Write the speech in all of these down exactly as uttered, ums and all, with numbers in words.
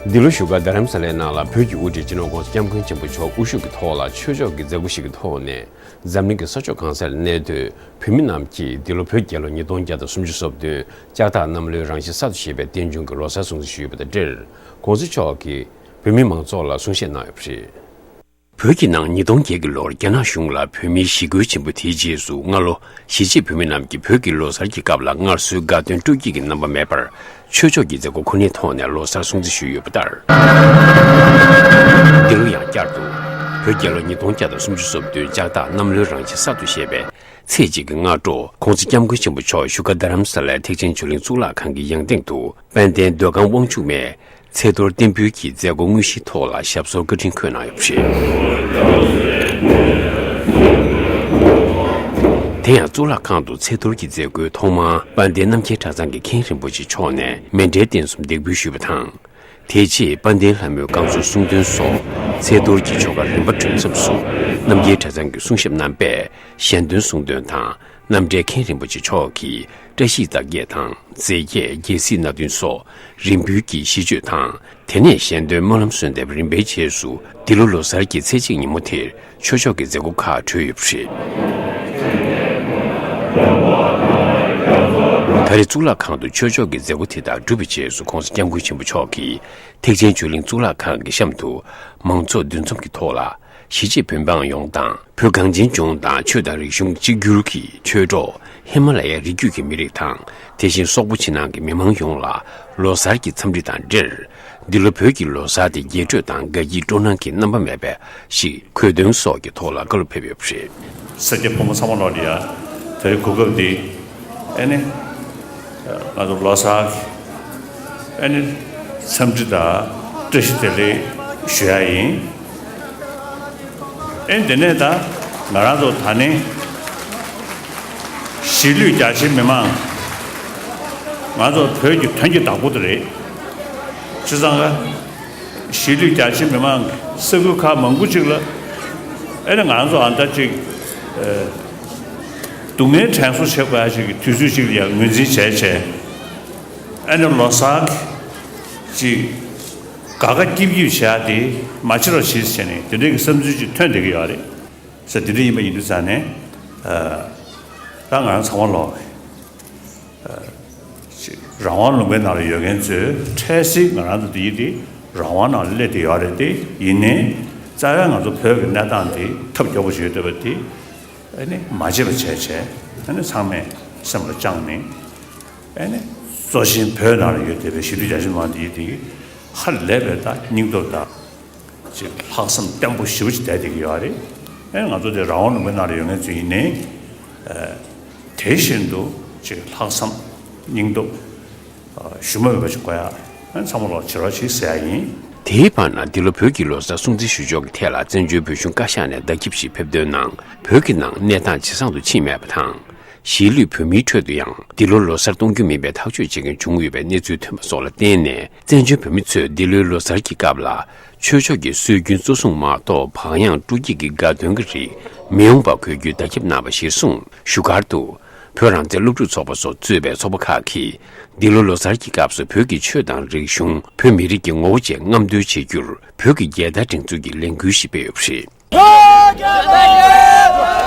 འདི་ལོ་བཞུགས་སྒར་རྡ་རམ་ས་ལའི་ནང་ལ་བོད་ཀྱི་དབུ་ཁྲིད་སྤྱི་ནོར་༸གོང་ས་༸སྐྱབས་མགོན་ཆེན་པོ་མཆོག་དབུ་བཞུགས་ཀྱི་ཐོག་ལ་ཆོས་ཕྱོགས་ཀྱི་མཛད་སྒོ་ཞིག་གི་ཐོག་ནས། འཛམ་གླིང་གི་ས་ཕྱོགས་གང་སར་གནས་སྡོད་བོད་མི་རྣམས་ཀྱིས་འདི་ལོ་བོད་རྒྱལ་ལོ་ཉིས་སྟོང་བརྒྱ་དང་སུམ་ཅུ་སོ་བདུན་ལྕགས་སྟག་གནམ་ལོའི་རང་བཞིན་གསར་དུ་བཞད་པའི་རྟེན་འབྱུང་གི་ལོ་གསར་སྲུང་བརྩི་ཞུས་པ་དང་འབྲེལ། ༸གོང་ས་མཆོག་གིས་བོད་མི་མང་ཚོགས་ལ་གསུང་བཤད་གནང་ཡོད་པ་རེད། བོད་ཀྱི་ནང་ཉིས་སྟོང་བརྒྱད་ཀྱི་ལོར་རྒྱ་ནག་གཞུང་ལ་བོད་མིའི་ཞི་རྒོལ་ཆེན་པོ་དེའི་རྗེས་སུ་སྔ་ལོ་གཞིས་བྱེས་བོད་མི་རྣམས་ཀྱིས་བོད་ཀྱི་ལོ་གསར་གྱི་སྐབས་ལ་སྔར་སྲོལ་དགའ་སྟོན་སྤྲོ་སྐྱིད་ཀྱི་རྣམ་པ་མེད་པར། ཆོས་ཕྱོགས་ཀྱི་མཛད་སྒོ་ཁོ་ནའི་ཐོག་ནས་ལོ་གསར་སྲུང་བརྩི་ཞུས་ཡོད་པ་ལྟར། འདི་ལོ་ཡང་བསྐྱར་དུ་བོད་རྒྱལ་ལོ་ཉིས་སྟོང་བརྒྱ་དང་སུམ་ཅུ་སོ་བདུན་ལྕགས་སྟག་གནམ་ལོའི་རང་བཞིན་གསར་དུ་བཞད་པའི་ཚེས་གཅིག་གི་སྔ་དྲོ། ༸གོང་ས་༸སྐྱབས་མགོན་ཆེན་པོ་མཆོག་བཞུགས་སྒར་རྡ་རམ་ས་ལའི་ཐེག་ཆེན་ཆོས་གླིང་གཙུག་ལག་ཁང་གི་ཡང་སྟེང་དུ་དཔལ་ལྡན་མདོ་ཁམས་དབང་ཕྱུག་མའི་ཚེས་གཏོར་རྟེན་འབུལ་གྱི་མཛད་སྒོ་དངོས་གཞིའི་ཐོག་ལ་ཞབས་སོར་བཀའ་དྲིན་འཁོད་གནང་ཡོད་པ་རེད། དེ་ཡང་གཙུག་ལག་ཁང་དུ་ཚེས་གཏོར་གྱི་མཛད་སྒོའི་ཐོག་མར་དཔལ་ལྡན་རྣམ་རྒྱལ་གྲྭ་ཚང་གི་མཁན་རིན་པོ་ཆེ་མཆོག་ནས་མཎྜལ་རྟེན་གསུམ་འདེགས་འབུལ་ཞུས་པ་དང་། དེ་རྗེས་དཔལ་ལྡན་ལྷ་མོའི་བསྐང་གསོ་གསུང་འདོན་སོགས་ཚེས་གཏོར་གྱི་ཆོ་ག་རིམ་པ་གྲོལ་མཚམས་སུ་རྣམ་རྒྱལ་གྲྭ་ཚང་གི་གསུང་ཞབས་རྣམ་པས་ཞལ་འདོན་གསུང་འདོན་དང་། རྣམ་འདྲེན་མཁན་རིན་པོ་ཆེ་མཆོག་གིས་བཀྲ་ཤིས་རྟགས་བརྒྱད་དང་རྫས་བརྒྱད། རྒྱལ་སྲིད་སྣ་བདུན་སོགས་རིམ་འབུལ་གྱི་ཤིས་བརྗོད་དང་། དེ་ནས་ཞལ་འདོན་སྨོན་ལམ་གསོལ་འདེབས་རིམ་པའི་རྗེས་སུ་འདི་ལོ་ལོ་གསར་གྱི་ཚེས་གཅིག་ཉིན་མོ་དེར་ཆོས་ཕྱོགས་ཀྱི་མཛད་སྒོ་ཁག་གྲོལ་ཡོད་པ་རེད། ད་རེས་གཙུག་ལག་ཁང་དུ་ཆོས་ཕྱོགས་ཀྱི་མཛད་སྒོ་དེ་དག་གྲུབ་པའི་རྗེས་སུ་༸གོང་ས་༸སྐྱབས་མགོན་ཆེན་པོ་མཆོག་གིས་ཐེག་ཆེན་ཆོས་གླིང་གཙུག་ལག་ཁང་གི་གཤམ་དུ་མང་ཚོགས་འདུ་འཛོམས་ཀྱི་ཐོག་ལ། གཞིས་བྱེས་བོད་འབངས་ཡོངས་དང་བོད་གངས་ཅན་ལྗོངས་དང་ཆོས་དང་རིག་གཞུང་གཅིག་གྱུར་གྱི་ཆོས་གྲོགས་ཧི་མ་ལ་ཡའི་རི་རྒྱུད་ཀྱི་མི་རིགས་དང་། དེ་བཞིན་སོག་པོ་ཕྱི་ནང་གི་མི་མང་ཡོངས་ལ་ལོ་གསར་གྱི་འཚམས་འདྲི་དང་འབྲེལ། འདི་ལོ་བོད་ཀྱི་ལོ་གསར་དེ་རྒྱས་སྤྲོས་དང་དགའ་སྐྱིད་སྤྲོ་སྣང་གི་རྣམ་པ་མེད་པ་ཞིག་འཁོད་དོན་སོགས་ཀྱི་ཐོག་ལ་བཀའ་སློབ་ཕེབས་ཡོད་པ་རེད། སེར་སྐྱ་ཕོ་མོ་ཚང་མ་ལོག་ལ་ཡ་དེ་རིང་གོ་སྐབས་འདི་ཨེ་ནི་ང་ཚོ་ལོ་གསར་ཨེ་ནི་འཚམས་འདྲི་དང་བཀྲ་ཤིས་བདེ་ལེགས་ཞུ་ཡ་ཡིན། ཨེ་དེ་ནས་ད་ང་རང་ཚོ་ད་ནི་གཞིས་ལུས་རྒྱ་ཆེའི་མི་མང་ང་ཚོ་བོད་ཀྱི་དོན་གྱི་བདག་པོ་དེ་རེད། བྱས་ཙང་ག་གཞིས་ལུས་རྒྱ་ཆེའི་མི་མང་ས་ཁུལ་ཁག་མང་པོ་ཅིག་ལ་ཨེ་ནི་ང་ཚོ་ཨ་མདའ་ཅིག་ཨེ་སྡུག་བསྔལ་དྲན་གསོ་བྱེད་དགོས་ཡ་ཅིག་གི་དུས་ཚོད་ཅིག་ལ་ཡང་ངོས་འཛིན་བྱས་བྱས་ཨེ་ནི་ལོ་གསར་ཅིག་དགའ་དགའ་སྐྱིད་སྐྱིད་བྱེད་ཡ་དེ་མ་བྱེད་རོགས་བྱེད་ཟེར་ནས་དེ་འདྲའི་གི་བསམ་ཚུལ་ཅིག་ཐོན་བསྡད་ཀྱི་ཡོད་རེད། ས་དེ་འདྲ་ཡིན་པ་ཡིན་དུས་ཙང་ནས་ད་ང་རང་ཚང་མ་ལོག་རང་དབང་ལུང་པའི་ནང་ལ་ཡོད་མཁན་ཚོས་འཕྲལ་སེལ་ང་རང་ཚོ་འདི་ཡིན་ཏེ་རང་དབང་ནང་ལ་སླེབས་བསྡད་ཡོད་རེད་དེ་ཡིན་ནའི་རྩ་བའི་ང་ཚོ་བོད་ཀྱི་གནས་སྟངས་འདི་ཐབས་སྐྱོ་པོ་ཞིག་ཡོད་བསྡད་པ་དེ་ཨ་ནི་མ་བརྗེད་པ་བྱས་བྱས་ཨ་ནི་ཚང་མས་སེམས་ལ་བཅངས་ནས་ཨ་ནི་གཙོ་ཆེན་བོད་ནང་ལ་ཡོད་བསྡད་པའི་གཞིས་ལུས་རྒྱ་ཆེ་མང་འདི་ཡིན་ཏེ་ཧ་ལས་པའི་ད་སྙིང་སྟོབས་དང་། ཅིག་ལྷག་བསམ་བརྟན་པོ་ཞེ་པོ་ཅིག་བསྡད་བསྡད་ཀྱི་ཡོད་རེད། ཨེ་ང་ཚོ་དེ་རང་དབང་ལུང་པའི་ནང་ལ་ཡོད་མཁན་ཚོ་ཡིན་ནའི། ཨ་དེ་བཞིན་དུ་ཅིག་ལྷག་བསམ་སྙིང་སྟོབས་ཨ་ཞུམ་པ་མེད་པ་ཅིག་དགོས་ཡ། ཨ་ཚང་མ་ལོག་བྱེད་རོགས་བྱེད་ཟེར་ཡ་ཡིན། དེའི་བར་ན་འདི་ལོ་བོད་ཀྱི་ལོ་གསར་སྲུང་བརྩི་ཞུ་ཕྱོགས་ཀྱི་ཐད་ལ་བཙན་བྱོལ་བོད་གཞུང་བཀའ་ཤག་ནས་བརྡ་ཁྱབ་ཞིག་ཕེབས་དོན་ནང་བོད་ཀྱི་ནང་གནས་སྟངས་ཇེ་བཟང་དུ་ཕྱིན་མེད་པ་དང་། གཞིས་ལུས་བོད་མིའི་ཁྲོད་དུ་ཡང་འདི་ལོ་ལོ་གསར་གཏོང་རྒྱུ་མིན་པའི་ཐག་གཅོད་བྱེད་མཁན་བྱུང་ཡོད་པའི་གནས་ཚུལ་ཐོན་པ་སོགས་ལ་བརྟེན་ནས་བཙན་བྱོལ་བོད་མི་ཚོས་འདི་ལོའི་ལོ་གསར་གྱི་སྐབས་ལ་ཆོས་ཕྱོགས་ཀྱི་སྲོལ་རྒྱུན་གཙོ་བཟུང་མ་གཏོགས་བག་ཡངས་སྤྲོ་སྐྱིད་ཀྱི་དགའ་སྟོན་གྱི་རིགས་མི་ཡོང་བ་དགོས་རྒྱུའི་བརྡ་ཁྱབ་གནང་བ་ཞེས་གསུངས། བཞུགས་སྒར་དུ་བོད་རང་བཙན་སློབ་ཕྲུག་ཚོགས་པ་སོགས་གཙོས་པའི་ཚོགས་པ་ཁག་གིས་འདི་ལོ་ལོ་གསར་གྱི་སྐབས་སུ་བོད་ཀྱི་ཆོས་དང་རིག་གཞུང་བོད་མི་རིགས་ཀྱི་ངོ་བོ་བཅས་རྔམ་སྟོན་བྱེད་རྒྱུར་བོད་ཀྱི་རྒྱལ་དར་སྒྲེང་འཛུགས་ཀྱི་ལས་འགུལ་ཞིག་སྤེལ་ཡོད་པ་རེད།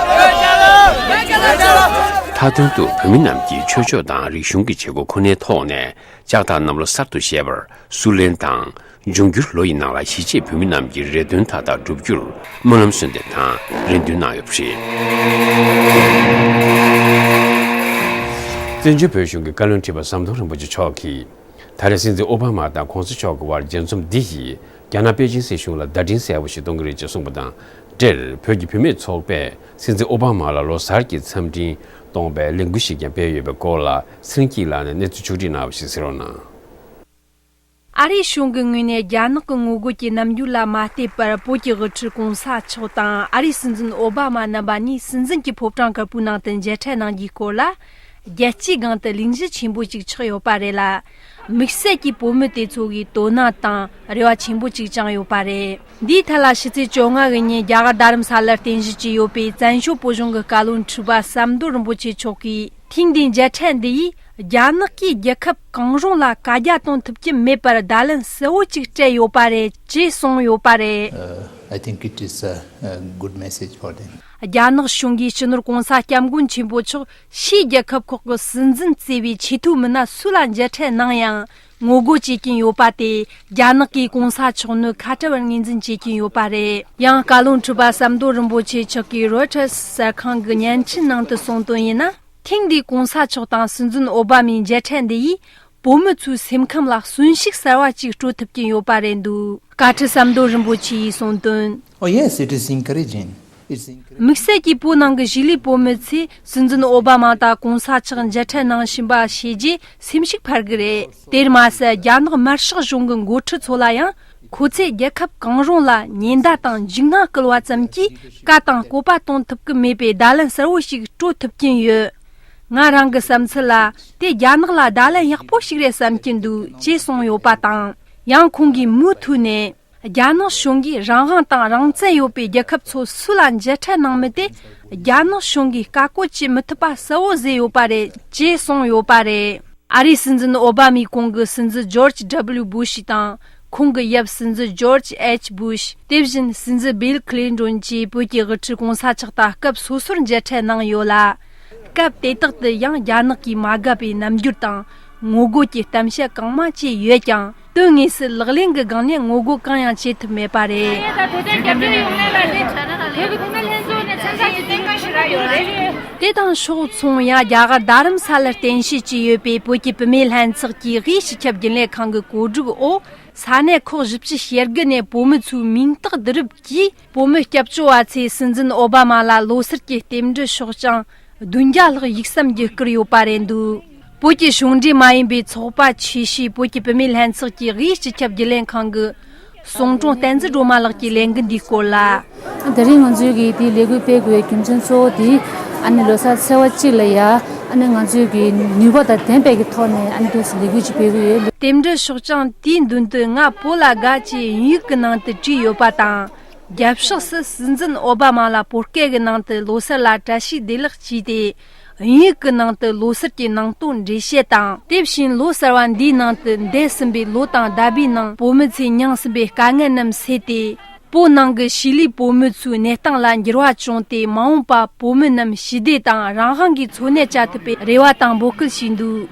མཐའ་དོན་དུ་བོད་མི་རྣམས་ཀྱིས་ཆོས་ཕྱོགས་དང་རིག་གཞུང་གི་བྱེད་སྒོ་ཁོ་ནའི་ཐོག་ནས་ལྕགས་སྟག་གནམ་ལོ་གསར་དུ་བཞད་པར་བསུ་ལེན་དང་། འབྱུང་འགྱུར་ལོ་ཡི་ནང་ལ་གཞིས་བྱེས་བོད་མི་རྣམས་ཀྱི་རེ་འདུན་མཐའ་དག་འགྲུབ་རྒྱུར་སྨོན་ལམ་གསོལ་འདེབས་དང་རེ་འདུན་གནང་ཡོད་པ་རེད། བཙན་བྱོལ་བོད་གཞུང་གི་བཀའ་བློན་ཁྲི་པ་ཟམ་གདོང་རིན་པོ་ཆེ་མཆོག་གིས། ད་རེས་སྲིད་འཛིན་ཨོ་བྷ་མ་དང་གོང་ས་མཆོག་གི་དབར་མཇལ་འཛོམས་འདི་ཡིས་རྒྱ་ནག་པེ་ཅིན་སྲིད་གཞུང་ལ་བརྡ་འཕྲིན་གསལ་པོ་ཞིག་གཏོང་གི་རེད་ཅེས་གསུངས་པ་དང་འབྲེལ། བོད་ཀྱི་བུད་མེད་ཚོགས་པས་སྲིད་འཛིན་ཨོ་བྷ་མ་ལ་ལོ་གསར་གྱི་འཚམས་འཕྲིན་གཏོང་བའི་ལས་འགུལ་ཞིག་ཀྱང་སྤེལ་ཡོད་པའི་སྐོར་ལ་ཚེ་རིང་སྐྱིད་ལགས་ནས་གནས་ཚུལ་ཕྱོགས་སྒྲིག་གནང་བ་ཞིག་གསན་རོགས་གནང་། ཨ་རིའི་གཞུང་གི་ངོས་ནས་རྒྱ་ནག་གི་ངོ་རྒོལ་གྱི་རྣམ་འགྱུར་ལ་མ་བལྟས་པར། བོད་ཀྱི་དབུ་ཁྲིད་གོང་ས་མཆོག་དང་ཨ་རིའི་སྲིད་འཛིན་ཨོ་བྷ་མ་རྣམ་པ་གཉིས་སྲིད་འཛིན་གྱི་ཕོ་བྲང་དཀར་པོའི་ནང་དུ་མཇལ་འཕྲད་གནང་རྒྱུའི་སྐོར་ལ། རྒྱལ་སྤྱིའི་སྒང་དུ་གླེང་གཞི་ཆེན་པོ་ཅིག་ཆགས་ཡོད་པ་རེད་ལ། དམིགས་བསལ་གྱིས་བོད་མི་དེ་ཚོ་གིས་དོ་སྣང་དང་རེ་བ་ཆེན་པོ་ཅིག་བཅངས་ཡོད་པ་རེད། འདིའི་ཐད་ལ་ཕྱི་ཚེས་བཅོ་ལྔ་གི་ཉིན་རྒྱ་གར་རྡ་རམ་ས་ལར་རྟེན་གཞི་བྱས་ཡོད་པའི་བཙན་བྱོལ་བོད་གཞུང་གི་བཀའ་བློན་ཁྲི་པ་ཟམ་གདོང་རིན་པོ་ཆེ་མཆོག་གིས། ཐེངས་འདིའི་མཇལ་འཕྲད་འདི་ཡིས་ རྒྱ་ནག་གིས་རྒྱལ་ཁབ་གང་རུང་ལ་བཀའ་རྒྱ་གཏོང་ཐུབ་ཀྱི་མེད་པར་བརྡ་ལན་གསལ་བོ་ཅིག་སྤྲད་ཡོད་པ་རེད་ཅེས་གསུངས་ཡོད་པ་རེད། Uh, I think it is a, a good message for them. རྒྱ་ནག་གཞུང་གིས་སྤྱི་ནོར་༸གོང་ས་༸སྐྱབས་མགོན་ཆེན་པོ་མཆོག་ཕྱིའི་རྒྱལ་ཁབ་ཁག་གི་སྲིད་འཛིན་བརྩིས་པའི་ཆེས་མཐོའི་མི་སྣ་སུ་ལ་མཇལ་འཕྲད་གནང་ཡང་ངོ་རྒོལ་བྱེད་ཀྱིན་ཡོད་པ་དེ་རྒྱ་ནག་གིས་༸གོང་ས་མཆོག་ནི་ཁ་བྲལ་བར་ངོས་འཛིན་བྱེད་ཀྱིན་ཡོད་པ་རེད། ཡང་བཀའ་བློན་ཁྲི་པ་ཟམ་གདོང་རིན་པོ་ཆེ་མཆོག་གིས་རོའི་ཊར་གསར་ཁང་གི་བརྙན་འཕྲིན་ནང་དུ་གསུངས་དོན་ཡིན་ན། ཐེངས་འདིའི་༸གོང་ས་མཆོག་དང་སྲིད་འཛིན་ཨོ་བྷ་མའི་མཇལ་འཕྲད་འདི་ཡིས་བོད་མི་ཚོའི་སེམས་ཁམས་ལ་གསོན་ཤུགས་གསར་བ་ཅིག་སྤྲོད་ཐུབ་ཀྱིན་ཡོད་པ་རེད་འདུག་བཀའ་ཁྲི་ཟམ་གདོང་རིན་པོ་ཆེ་ཡིས་གསུངས་དོན། Oh, yes, it is encouraging. It's encouraging. དམིགས་བསལ་གྱིས་བོད་ནང་གི་གཞིས་ལུས་བོད་མི་ཚོས་སྲིད་འཛིན་ཨོ་བྷ་མ་དང་༸གོང་ས་མཆོག་མཇལ་འཕྲད་གནང་བཞིན་པ་ཤེས་རྗེས་སེམས་ཤུགས་འཕར་གི་རེད། དེར་མ་ཟད་རྒྱ་ནག་དམར་ཤོག་གཞུང་གི་འགོ་ཁྲིད་ཚོ་ལ་ཡང་ཁོ་ཚོས་རྒྱལ་ཁབ་གང་རུང་ལ་ཉེན་བརྡ་དང་འཇིགས་སྣང་སྐུལ་བ་ཙམ་གྱིས་བཀའ་དང་བཀོད་པ་གཏོང་ཐུབ་ཀྱི་མེད་པའི་བརྡ་ལན་གསལ་བོ་ཞིག་སྤྲོད་ཐུབ་ཀྱིན་ཡོད། ང་རང་གི་བསམ་ཚུལ་ལ་དེ་རྒྱ་ནག་ལ་བརྡ་ལན་ཡག་པོ་ཞིག་རེད་བསམ་གྱི་འདུག་ཅེས་གསུངས་ཡོད་པ་དང་། ཡང་ཁོང་གིས་མུ་མཐུད་ནས། རྒྱ་ནག་གཞུང་གིས་རང་དབང་དང་རང་བཙན་ཡོད་པའི་རྒྱལ་ཁབ་ཚོ་སུ་ལ་མཇལ་འཕྲད་གནང་མི་དེ་རྒྱ་ནག་གཞུང་གིས་བཀའ་བཀོད་བྱེད་མི་ཐུབ་པ་གསལ་བོ་བཟོས་ཡོད་པ་རེད་ཅེས་གསུངས་ཡོད་པ་རེད། ཨ་རིའི་སྲིད་འཛིན་ཨོ་བྷ་མའི་གོང་གི་སྲིད་འཛིན་ཇོརྗ་ཌབ་ལིའུ་བུ་ཤི་དང་ཁོང་གི་ཡབ་སྲིད་འཛིན་ཇོརྗ་ཨེཆ་བུ་ཤི། དེ་བཞིན་སྲིད་འཛིན་བིལ་ཁི་ལིན་ཏོན་བཅས་བོད་ཀྱི་དབུ་ཁྲིད་༸གོང་ས་མཆོག་དང་སྐབས་སོ་སོར་མཇལ་འཕྲད་གནང་ཡོད་ལ། སྐབས་དེ་དག་ཏུ་ཡང་རྒྱ་ནག་གིས་མ་དགའ་བའི་རྣམ་འགྱུར་དང་ངོ་རྒོལ་གྱི་གཏམ་བཤད་གང་མང་བྱས་ཡོད་ཀྱང་། དོན་དངོས་སུ་ལག་ལེན་གྱི་སྒང་ནས་ངོ་རྒོལ་གང་ཡང་བྱེད་ཐུབ་མེད་པ་རེད། དེ་དང་ཕྱོགས་མཚུངས་ཡང་རྒྱ་གར་རྡ་རམ་ས་ལར་རྟེན་གཞི་བྱས་ཡོད་པའི་བོད་ཀྱི་བུད་མེད་ལྷན་ཚོགས་ཀྱིས་དབུས་སྤྱི་ཁྱབ་རྒྱུན་ལས་ཁང་གི་གོ་སྒྲིག་འོག་ས་གནས་ཁག་བཞི་བཅུ་ཞེ་དགུ་ནས་བོད་མི་ཚོའི་མིང་རྟགས་བསྡུ་རུབ་ཀྱིས། བོད་མི་སྐྱབས་བཅོལ་བ་ཚོས་སྲིད་འཛིན་ཨོ་བྷ་མ་ལ་ལོ་སར་གྱི་རྟེན་འབྲེལ་ཤོག་བྱང་བདུན་བརྒྱ་ལྷག་ཡིག་ཟམ་གྱིས་བསྐུར་ཡོད་པ་རེད་འདུག་བོད་ཀྱི་གཞུང་འབྲེལ་མ་ཡིན་པའི་ཚོགས་པ་ཆེ་ཤོས་བོད་ཀྱི་བུད་མེད་ལྷན་ཚོགས་ཀྱི་དབུས་སྤྱི་ཁྱབ་རྒྱུན་ལས་ཁང་གི་གསུང་དྲུང་བསྟན་འཛིན་སྒྲོལ་མ་ལགས་ཀྱིས་ལས་འགུལ་འདིའི་སྐོར་ལ། དེ་རིང་ང་ཚོའི་གི་དེའི་ལས་འགུལ་སྤེལ་དགོས་རྒྱུ་མཚན་གཙོ་བོ་དེ་ཨ་ནི་ལོ་གསར་ཚེས་པ་གཅིག་ལ་ཡ་ཨ་ནི་ང་ཚོའི་གི་ནུས་པ་དང་ལྡན་པའི་གི་ཐོག་ནས་ཨ་ནི་དུས་སུ་ལས་འགུལ་ཅིག་སྤེལ་གི་ཡོད། རྟེན་འབྲེལ་ཤོག་བྱང་དེའི་མདུན་དུ་ང་བོད་ལ་དགའ་ཅེས་དབྱིན་ཡིག་གི་ནང་དུ་བྲིས་ཡོད་པ་དང་། རྒྱབ་ཕྱོགས་སུ་སྲིད་འཛིན་ཨོ་བྷ་མ་ལ་བོད་སྐད་ཀྱི་ནང་དུ་ལོ་གསར་ལ་བཀྲ་ཤིས་བདེ་ལེགས་ཅེས་ཏེ། དབྱིན་ཡིག་གི་ནང་དུ་ལོ་གསར་གྱི་ནང་དོན་འགྲེལ་བཤད་དང་། དེ་བཞིན་ལོ་གསར་བ་འདིའི་ནང་དུ་འདས་ཟིན་པའི་ལོ་དང་ཟླ་བའི་ནང་བོད་མི་ཚོས་མྱངས་ཟིན་པའི་དཀའ་ངལ་རྣམས་སེལ་ཏེ། བོད་ནང་གི་གཞིས་ལུས་བོད་མི་ཚོའི་གནས་སྟངས་ལ་འགྱུར་བ་བྱུང་སྟེ་མ་འོངས་པ་བོད་མི་རྣམས་ཞི་བདེ་དང་རང་དབང་གི་འཚོ་གནས་བྱ་ཐུབ་པའི་རེ་བ་དང་འབོད་སྐུལ་ཞུས་འདུག